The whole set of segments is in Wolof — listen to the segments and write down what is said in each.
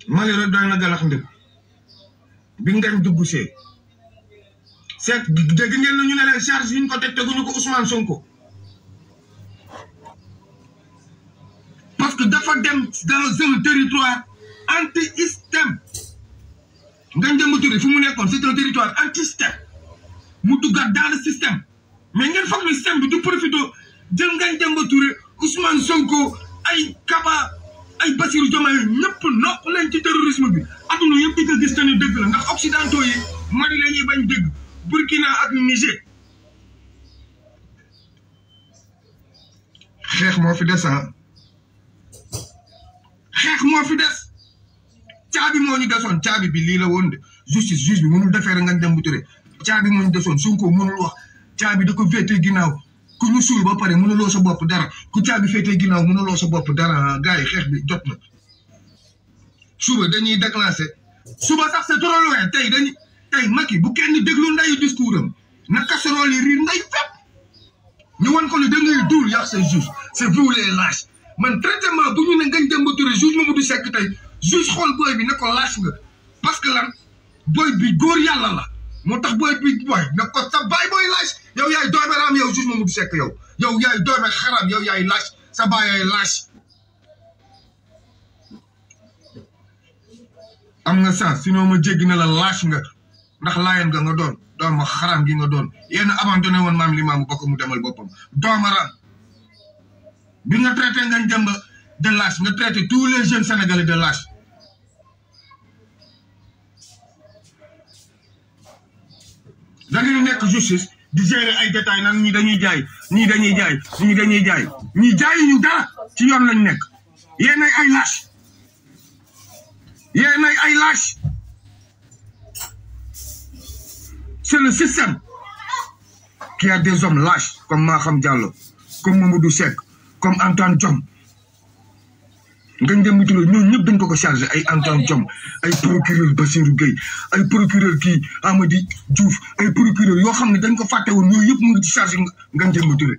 Mali rek doy na galax ndëg bi ngañ dugg see seet dégg ngeen ñu ne leen charge yi ñu ko teg teguñu ko Ousmane Sonko parce que dafa dem dans un territoire anti-système Ngagne Demba Touré fu mu nekkoon c'est un territoire anti-système mu duggaat dans le système mais ngeen foog ne système bi du profité jël Ngagne Demba Touré Ousmane Sonko ay Kaba ay Bassirou Diomaye ñëpp nokk leen ci terrorisme bi adduna yëpp di ko gis te ni dëgg la ndax occidentaux yi Mali la ñuy bañ dëgg Burkina ak Niger xeex moo fi des xeex moo fi des caabi moo ñu desoon caabi bi lii la woon de justice juge bi mënul defeere Ngagne Demba Touré caabi moo ñu desoon Sonko mënul wax caabi da ko féetee ginnaaw ku ñu suul ba pare mënuloo sa bopp dara ku caabi féetee ginnaaw mënuloo sa bopp dara gars yi xeex bi jot na suba dañuy déclenché suba sax c'est trop loin tey Macky bu kenn déglu ndayu discours am na casserole yi riir nday fépp ñu wan ko ne da ngay duul yàq c'est juste c'est vous les lâches man traitement bu ñu ne Ngagne Demba Touré juge Mamadou Seck tey juge xool booy bi ne ko lâche nga parce que lan booy bi góor yàlla la moo tax booy bi ne ko sa baay booy lâche yow yaay doome raam yow juge Mamadou Seck yow yaay doome xaram yow yaay lâche sa baay yaay lâche am nga sens sinon ma jéggi na la lâche nga ndax laayeen nga doon doomu xaram gi nga doon yéen abandonné woon maam Limaamu Bokk mu demal boppam dooma ram bi nga traité Ngagne Demba de lâche nga traité tous les jeunes sénégalais de lâche da ngeen nekk justice di gérer ay détails nan ñii dañuy jaay ñii dañuy jaay ñii dañuy jaay ñii jaayi ñu dara ci yoon lañ nekk yéen ay lâche yéen ay lâche c'est le système qui a des hommes lâches comme Maham Diallo comme Mamadou Seck comme Antoine Diome Ngagne Demba Touré ñooñu ñëpp dañ ko chargé ay Antoine Diome ay procureur Bassirou Gueye ay procureur kii Amady Diouf ay procureur yoo xam ne dañ ko fàtte woon ñooñu yëpp mu ngi ci chargé Ngagne Demba Touré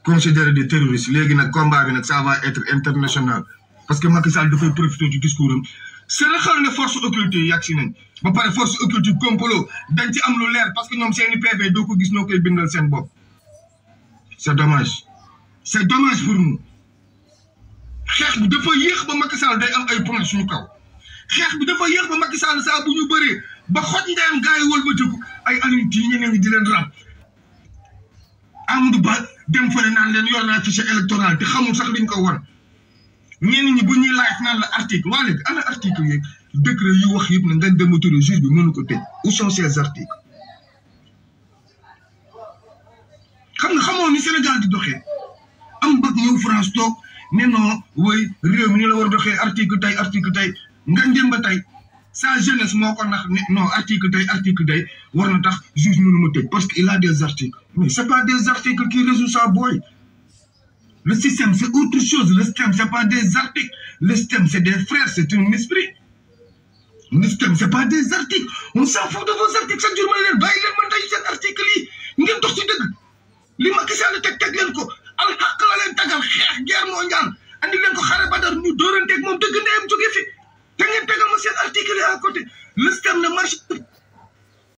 considéré des terroristes léegi nag combat bi nag ça va être international parce que Macky Sall dafay profité ci discours am c'est la xam ne force occulte yi yàgg si nañ ba pare force occulte yi complot dañ ci am lu leer parce que ñoom seeni PV doo ko gis noo koy bindal seen bopp c'est dommage pour nous xeex bi dafa yéex ba Macky Sall day am ay points suñu kaw xeex bi dafa yéex ba Macky Sall saa bu ñu bëree ba xoj ndeyam gars yi wëlbatiku ay alinti yi ñeneen ñi di leen ràpp Amadou Ba dem fële naan leen yor naa fichier électoral te xamul sax liñ ko wan ñenn ñi bu ñuy laaj naan la article waa léegi ana article yeeg décret yu wax yëpp ne Ngagne Demba Touré juge bi mënu ko tëj où sont ces articles xamoo ni Sénégal di doxee am bëgg ñëw France toog ne non woy réew mi ni la war a doxee article tey Ngagne Demba tey sa jeunesse moo ko nax ne non article tey war na tax juge mënu ma tëj parce que il a des articles mais c'est pas des articles qui résout ça boy. Le système, c'est autre chose. Le système, c'est pas des articles. Le système, c'est des frères, c'est un esprit. Le système, c'est pas des articles. On s'en fout de vos articles. Ça dure mal.